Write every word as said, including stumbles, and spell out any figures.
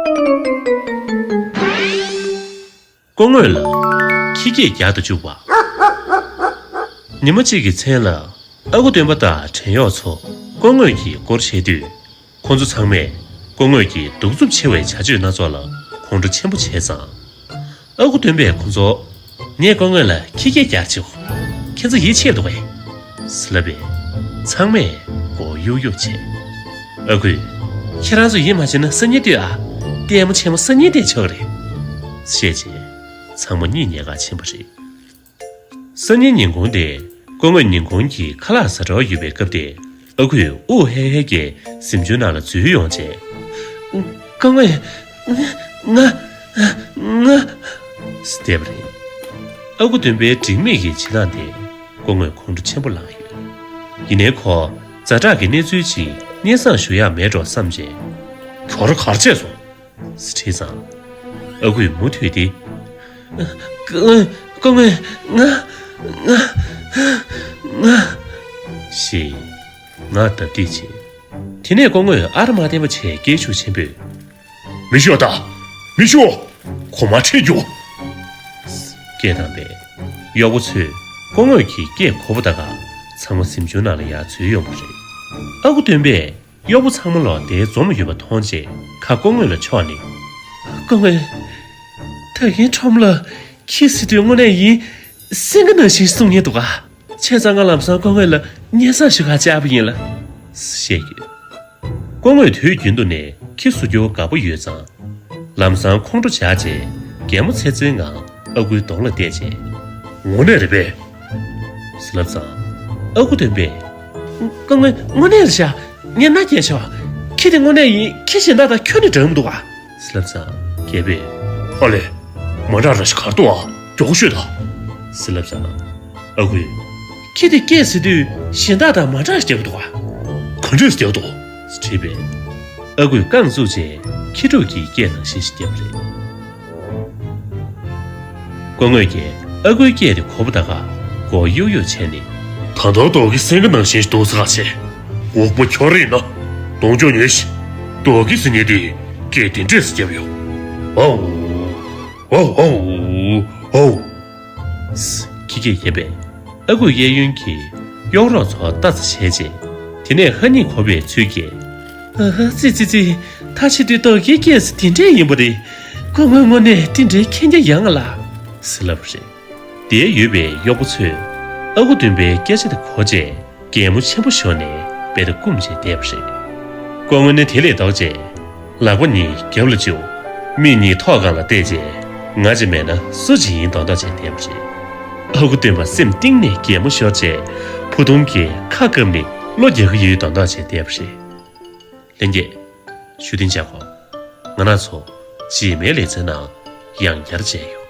སྐུ་ངོ་ལ་ཁྱི་སྐད་རྒྱག་ཏུ་བཅུག་པ། ཉི་མ་གཅིག་གི་མཚན་ལ་ཨ་ཁུ་སྟོན་པ་དང་བྲན་གཡོག་ཚོ་སྐུ་ངོ་གི་སྐོར་བཤད་དུས། ཁོ་ཚོ་ཚང་མས་སྐུ་ངོ་གི་གདུག་རྩུབ་ཆེ་བའི་བྱ་སྤྱོད་སྣ་ཚོགས་ལ་ཁོང་ཁྲོ་ཆེན་པོ་བྱས་ཙང་། ཨ་ཁུ་སྟོན་པས་ཁོ་ཚོ། ངས་སྐུ་ངོ་ལ་ཁྱི་སྐད་རྒྱག་བཅུག་ཁྱེད་ཚོ་ཡིད་ཆེས་འདུག་གས། ཟེར་ལབ་པས། ཚང་མས་མགོ་གཡུག་གཡུག་བྱས། ཨ་ཁུས། ཁྱེད་རང་ཚོ་ཡིད་མ་ཆེས་ན་སང་ཉིན་ལྟོས་ཨ། ལྟད་མོ་ཆེན་མོ་སང་ཉིན་བལྟས་ཆོག་གི་རེད། བཤད་རྗེས། ཚང་མ་གཉིད་ཉལ་ག་ཕྱིན་པ་རེད། སང་ཉིན་ཉིན་གུང་དེ་སྐུ་ངོས་ཉིན་གུང་གི་ཁ་ལག་ཟ་གྲྭར་ཡོད་པའི་སྐབས་དེ། ཨ་ཁུས་དབུགས་ཧལ་ཧལ་གྱིས་གཟིམ་ཆུང་ནང་ལ་འཛུལ་ཡོང་རྗེས། སྐུ་ངོས། ང་། ང་། ཟེར་བསྡད་པ་རེད། ཨ་ཁུ་སྟོན་པའི་འགྲིག་མེད་ཀྱི་བྱེད་སྟངས་དེ་སྐུ་ངོས་ཁོང་ཁྲོ་ཆེན་པོ་ལངས་ཡོད། ཡིན་ནའི་ཁོ་ཛ་དྲག་གི་གནས་ཚུལ་ཅིག་སྙན་སེང་ཞུ་ཡག་མེད་འགྲོ་བསམ་རྗེས། ཁྱོད་རང་ག་རེ་བྱས་སོང་། ཟེར་དྲིས་ཙང་། ཨ་ཁུས་མུ་མཐུད་དེ། སྐུ་སྐུ་ངོས། ང་། ང་། ང་། ཞེས་ངག་བརྡབ་བརྡིབ་བྱས། དེ་ནས་སྐུ་ངོས་ཨ་ར་མ་བསྟན་པ་བྱས་སྐད་ཤུགས་ཆེན་པོས། མི་ཤོག་ད། མི་ཤོག་གོང་མར་ཁྲིད་རྒྱུགས། སྐད་བཏང་པས། གཡོག་པོ་ཚོས་སྐུ་ངོས་ཀྱི་སྐད་གོ་བ་ད་ག་ཚང་མ་གཟིམ་ཆུང་ནང་ལ་ཡར་འཛུལ་ཡོང་བ་རེད། ཨ་ཁུ་སྟོན་པས་གཡོག་པོ་ཚང་མ་ལོག་དེར་འཛོམས་ཡོད་པ་མཐོང་རྗེས་ཁ་སྐུ་ངོས་ལ་ཕྱོགས་ནས། སྐུ་ངོས། ད་གིན་ཁྲོམ་ལ་ཁྱི་ཟེར་དུས་དངོས་གནས་ཡིན་སེང་གེ་ནང་བཞིན་གསུང་མཁན་འདུག་ག་བྱས་ཙང་ང་ལམ་སང་སྐུ་ངོས་ལ་སྙན་སེང་ཞུ་གར་བཅར་བ་ཡིན་ལ། ཞེས་བཤད་ཡོད། སྐུ་ངོས་དུས་རྒྱུན་དུ་ནས་ཁྱི་གསོ་རྒྱུར་དགའ་པོ་ཡོད་ཙང་། ལམ་སང་ཁོང་ཁྲོ་བྱས་རྗེས་གད་མོ་ཚེར་ཚེར་ངང་ཨ་ཁུའི་གདོང་ལ་བལྟས་རྗེས། དངོས་གནས་རེད་པས། ཟེར་ལབ་ཙང་། ཨ་ཁུ་སྟོན་པས། སྐུ་ངོས་དངོས་གནས་རེད་ཤག་ངས་མནའ་བསྐྱལ་ཆོག་ཁྱི་དེ་དངོས་གནས་ཡིན། ཁྱི་གཞན་དག་དང་ཁྱོན་ནས་འདྲ་མི་འདུག་ག་ཟེར་ལབ་ཙང་། རྒྱལ་པོས། ཨ་ལས། མ་འདྲ་ར་ཞིག་གར་འདུག་ཨ། མགྱོགས་པོ་ཤོད་ད། ཟེར་ལབ་ཙང་། ཨ་ཁུས། ཁྱི་དེ་སྐད་ཟེར་དུས་གཞན་དག་དང་མ་འདྲ་ཞིག་བརྒྱབ་འདུག་ག་ག་འདྲས་བརྒྱབ་འདུག་ཟེར་དྲིས་པས། ཨ་ཁུས་རྐང་བཙུགས་རྗེས་ཁྱི་ཕྲུག་གི་སྐད་ནང་བཞིན་ཞིག་བརྒྱབ་པ་རེད། སྐུ་ངོས་ཀྱིས་ཨ་ཁུའི་སྐད་དེ་གོ་བ་ད་ག་མགོ་གཡུག་གཡུག་བྱས་ནས། ད་དུང་རྡོ་སྐྱེས་སེང་གེ་ནང་བཞིན་ཞིག་འདུག་ཟེར་ག་བྱས། འུག་པ་ཁྱོད་རེད་ན། གདོང་ཅོག་ཉོས་ཤིག་རྡོ་སྐྱེས་ཟེར་མཁན་དེ་སྐད་དེ་འདྲས་སེ་བརྒྱབ་ཡོང་། ཨའུ། ཨའུ་ཨའུ། ཨའུ། ཁྱི་སྐད་བརྒྱབ་པས། ཨ་ཁུས་གཡས་གཡོན་གྱི་གཡོག་རོགས་ཚོར་ལྟ་ཙམ་བྱས་རྗེས། དེ་ནས་ཧ་ནི་གོ་བའི་ཚུལ་གྱིས། ཨ་ཧ། ཙི་ཙི་ཙི། ད་བྱེད་དུས་རྡོ་སྐྱེས་སྐད་ཟེར་དེ་འདྲས་ཡིན་པ་རེད། སྐུ་ངོས་དངོས་གནས་དེ་འདྲའི་མཁྱེན་རྒྱ་ཡངས་ང་ལ། ཟེར་ལབ་པ་རེད། དེར་ཡོད་པའི་གཡོག་པོ་ཚོས་ཨ་ཁུ་སྟོན་པའི་སྐད་ཆ་དེ་གོ་རྗེས་གད་མོ་ཆེན་པོ་ཤོར་ནས་དཔེ་ལྟ་བསྐུམས་བྱས་བསྡད་པ་རེད། སྐུ་ངོ་ནི་དེ་ལས་ལྡོག་རྗེས་ལག་པ་གཉིས་རྒྱབ་ལ་བཅུག་མིག་གཉིས་ཐོག་སྒང་ལ་བལྟས་རྗེས་ང་ཅིག་མེད་ན་སུ་ཅིག་ཡིན་མདོག་མདོག་བྱས་བསྡད་པ་རེད། ཨ་ཁུ་སྟོན་པ་སེམས་གཏིང་ནས་གད་མོ་ཤོར་རྗེས་ཕུ་ཐུང་གིས་ཁ་བཀབ་ནས་བློ་རྒྱག་གི་ཡོད་མདོག་མདོག་བྱས་བསྡད་པ་རེད། ལྷན་རྒྱས། ཞུ་བདེ་འཇགས་གོ། ང་རང་ཚོ་རྗེས་མའི་ལེ་ཚན་ནང་ཡང་བསྐྱར་མཇལ་ཡོང་།